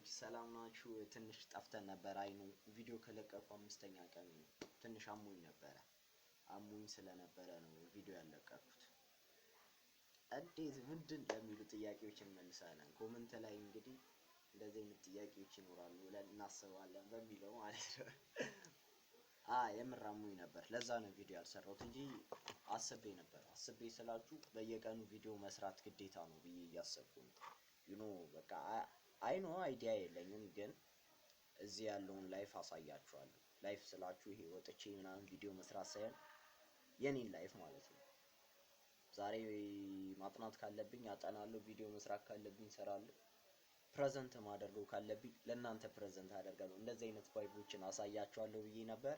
ዎች ሰላም ናችሁ? ትንሽ ጠፍተን ነበር። I know ቪዲዮ ከለቀኩ አምስተኛ ቀን ነው። ትንሽ አሞኝ ነበረ። አሞኝ ስለነበረ ነው ቪዲዮ ያለቀኩት። እንዴት ምንድን ለሚሉ ጥያቄዎች እንመልሳለን። Comment ላይ እንግዲህ እንደዚህ አይነት ጥያቄዎች ይኖራሉ ብለን እናስባለን በሚለው ማለት ነው። የምር አሞኝ ነበር። ለዛ ነው ቪዲዮ ያልሰራሁት እንጂ አስቤ ነበር። አስቤ ስላችሁ በየቀኑ ቪዲዮ መስራት ግዴታ ነው ብዬ እያሰብኩ ነው። በቃ I know idea የለኝም፣ ግን እዚህ ያለውን life አሳያችኋለሁ። Life ስላችሁ ይሄ ወጥቼ ምናምን ቪዲዮ መስራት ሳይሆን የኔን life ማለት ነው። ዛሬ ማጥናት ካለብኝ አጠናለሁ፣ ቪዲዮ መስራት ካለብኝ እሰራለሁ፣ present ማደርገው ካለብኝ ለእናንተ present አደርጋለሁ። እንደዚህ አይነት vibe ኦችን አሳያችኋለሁ ብዬ ነበረ።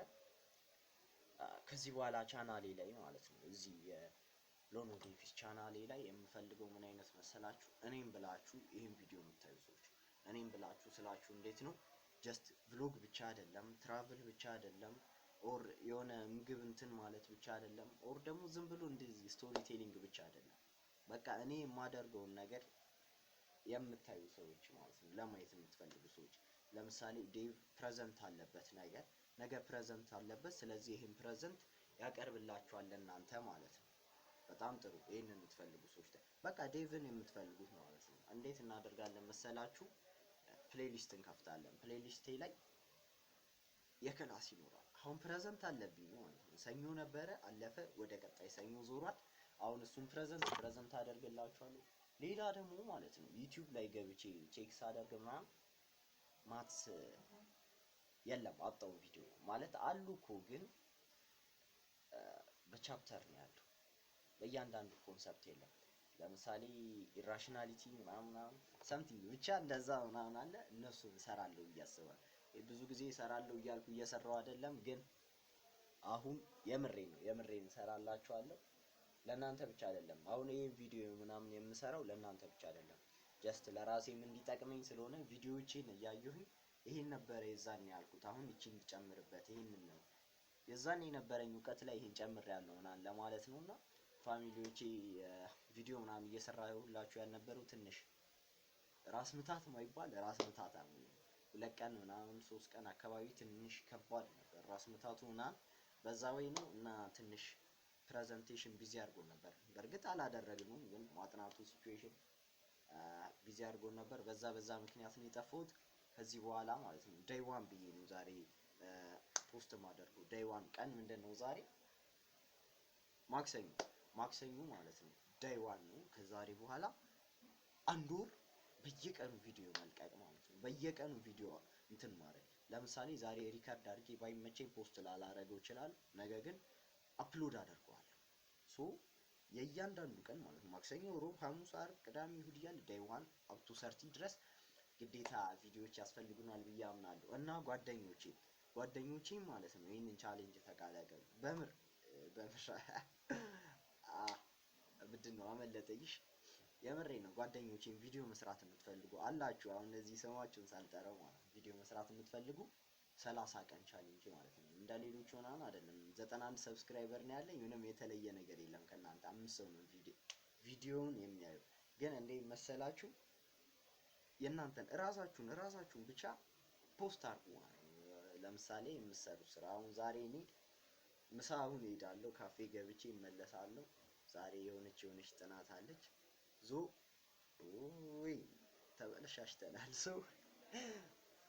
ከዚህ በኋላ ቻናሌ ላይ ማለት ነው፣ እዚህ የሎኖ ዴቪስ ቻናሌ ላይ የምፈልገው ምን አይነት መሰላችሁ? እኔም ብላችሁ ይህን ቪዲዮ የምታዩ ሰዎች፣ እኔም ብላችሁ ስላችሁ እንዴት ነው፣ just vlog ብቻ አይደለም፣ travel ብቻ አይደለም፣ or የሆነ ምግብ እንትን ማለት ብቻ አይደለም፣ or ደግሞ ዝም ብሎ እንደዚህ story telling ብቻ አይደለም። በቃ እኔ የማደርገውን ነገር የምታዩ ሰዎች ማለት ነው፣ ለማየት የምትፈልጉ ሰዎች። ለምሳሌ ዴቭ present አለበት፣ ነገር ነገ present አለበት። ስለዚህ ይህን present ያቀርብላችኋል ለእናንተ ማለት ነው። በጣም ጥሩ። ይህንን የምትፈልጉ ሰዎች፣ በቃ ዴቭን የምትፈልጉት ማለት ነው። እንዴት እናደርጋለን መሰላችሁ? Playlist እንከፍታለን። Playlist ኤ ላይ የ class ይኖራል። አሁን present አለብኝ ማለት ነው። ሰኞ ነበረ፣ አለፈ፣ ወደ ቀጣይ ሰኞ ዞሯል። አሁን እሱን present አደርግላችኋለሁ። ሌላ ደግሞ ማለት ነው YouTube ላይ ገብቼ check ሳደርግ ምናምን maths የለም፣ አጣው። ቪዲዮ ማለት አሉ እኮ፣ ግን በ chapter ነው ያለው። በእያንዳንዱ concept የለም። ለምሳሌ irrationality ምናምን ምናምን something ብቻ እንደዛ ምናምን አለ። እነሱ እሰራለሁ ብዬ አስባለሁ። ብዙ ጊዜ እሰራለሁ እያልኩ እየሰራው አይደለም፣ ግን አሁን የምሬ ነው፣ የምሬን እሰራላችኋለሁ። ለእናንተ ብቻ አይደለም። አሁን ይሄን ቪዲዮ ምናምን የምሰራው ለእናንተ ብቻ አይደለም። Just ለራሴም እንዲጠቅመኝ ስለሆነ ቪዲዮዎቼን እያየሁኝ ይሄን ነበረ የዛን ያልኩት፣ አሁን ይቺን ብጨምርበት፣ ይሄንን ነው የዛን የነበረኝ እውቀት ላይ ይሄን ጨምሬያለሁ ምናምን ለማለት ነውና family ዎቼ፣ ቪዲዮ ምናምን እየሰራሁላችሁ ያልነበረው ትንሽ ራስ ምታት ማይባል ራስ ምታት አሞኝ፣ 2 ቀን ምናምን 3 ቀን አካባቢ ትንሽ ከባድ ነበር ራስ ምታቱ ምናምን፣ በዛ ወይ ነው እና ትንሽ presentation busy አድርጎ ነበር። በእርግጥ አላደረግነውም፣ ግን ማጥናቱ situation busy አድርጎ ነበር። በዛ በዛ ምክንያት ነው የጠፋሁት። ከዚህ በኋላ ማለት ነው day one ብዬ ነው ዛሬ post ማደርገው። Day one ቀን ምንድን ነው ዛሬ? ማክሰኞ፣ ማክሰኞ ማለት ነው። Day one ነው። ከዛሬ በኋላ አንድ ወር በየቀኑ ቪዲዮ መልቀቅ ማለት ነው። በየቀኑ ቪዲዮ እንትን ማድረግ። ለምሳሌ ዛሬ record አድርጌ ባይመቸኝ post ላላረገው እችላለሁ። ነገ ግን upload አደርገዋለሁ። So የእያንዳንዱ ቀን ማለት ነው፣ ማክሰኞ፣ ሮብ፣ ሐሙስ፣ ዓርብ፣ ቅዳሜ፣ እሁድ እያለ day one up to 30 ድረስ ግዴታ ቪዲዮዎች ያስፈልጉናል ብዬ አምናለሁ። እና ጓደኞቼ ማለት ነው ይህንን challenge ተቀላቀሉ። በምር በምር ምንድን ነው አመለጠኝሽ? የምሬ ነው። ጓደኞቼን ቪዲዮ መስራት የምትፈልጉ አላችሁ። አሁን እነዚህ ስማችሁን ሳልጠራው ማለት ነው፣ ቪዲዮ መስራት የምትፈልጉ 30 ቀን challenge ማለት ነው። እንደ ሌሎች ሆናን አይደለም። 91 subscriber ነው ያለኝ። ምንም የተለየ ነገር የለም ከእናንተ አምስት ሰው ነው ቪዲዮውን የሚያዩ። ግን እንዴ መሰላችሁ፣ የእናንተን እራሳችሁን እራሳችሁን ብቻ post አድርጉ ማለት ነው። ለምሳሌ የምትሰሩት ስራ፣ አሁን ዛሬ እኔ ምሳ አሁን እሄዳለሁ፣ ካፌ ገብቼ እመለሳለሁ። ዛሬ የሆነች ጥናት አለች። ዞ ወይ ተበለሻሽተናል። ሰው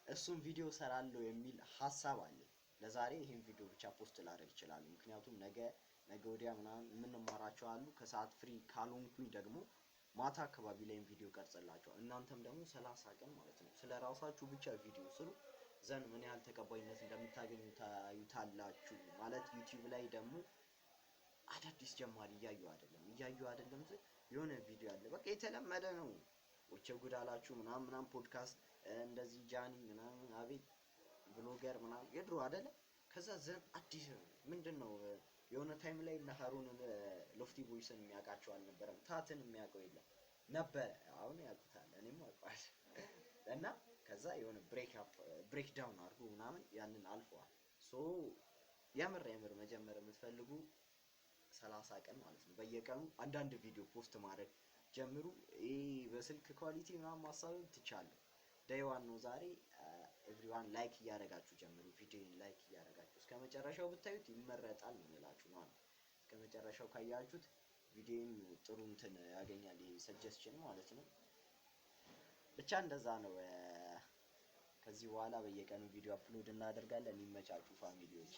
እሱን ቪዲዮ ሰራለሁ የሚል ሀሳብ አለኝ። ለዛሬ ይሄን ቪዲዮ ብቻ post ላደርግ እችላለሁ። ምክንያቱም ነገ ነገ ወዲያ ምናምን የምንማራቸው አሉ። ከሰዓት free ካልሆንኩኝ ደግሞ ማታ አካባቢ ላይም ቪዲዮ ቀርጽላቸዋል። እናንተም ደግሞ 30 ቀን ማለት ነው ስለ ራሳችሁ ብቻ ቪዲዮ ስሩ። Then ምን ያህል ተቀባይነት እንደምታገኙ ታዩታላችሁ። ማለት YouTube ላይ ደግሞ አዳዲስ ጀማሪ እያዩ አይደለም፣ እያዩ አይደለም። የሆነ ቪዲዮ አለ፣ በቃ የተለመደ ነው። ወቸ ጉድ አላችሁ ምናምን ምናምን ፖድካስት እንደዚህ ጃኒ ምናምን አቤት vlogger ምናምን የድሮ አይደለ? ከዛ then አዲስ ምንድን ነው? የሆነ time ላይ እነ ሀሩንን ሎፍቲ ቦይስን የሚያውቃቸው አልነበረም። ታትን የሚያውቀው የለም ነበረ። አሁን ያውቁታል፣ እኔም አውቀዋል። እና ከዛ የሆነ break up break down አድርጎ ምናምን ያንን አልፈዋል። So የምር የምር መጀመር የምትፈልጉ 30 ቀን ማለት ነው በየቀኑ አንዳንድ ቪዲዮ post ማድረግ ጀምሩ። ይህ በስልክ quality ምናምን ማሳበብ ትቻለሁ። Day one ነው ዛሬ። Everyone like እያደረጋችሁ ጀምሩ። ቪዲዮን like እያደረጋችሁ እስከ መጨረሻው ብታዩት ይመረጣል ነው የምላችሁ ማለት ነው። እስከ መጨረሻው ካያችሁት ቪዲዮም ጥሩ እንትን ያገኛል፣ ይሄ suggestion ማለት ነው። ብቻ እንደዛ ነው። ከዚህ በኋላ በየቀኑ ቪዲዮ upload እናደርጋለን። ይመቻችሁ family ዎች።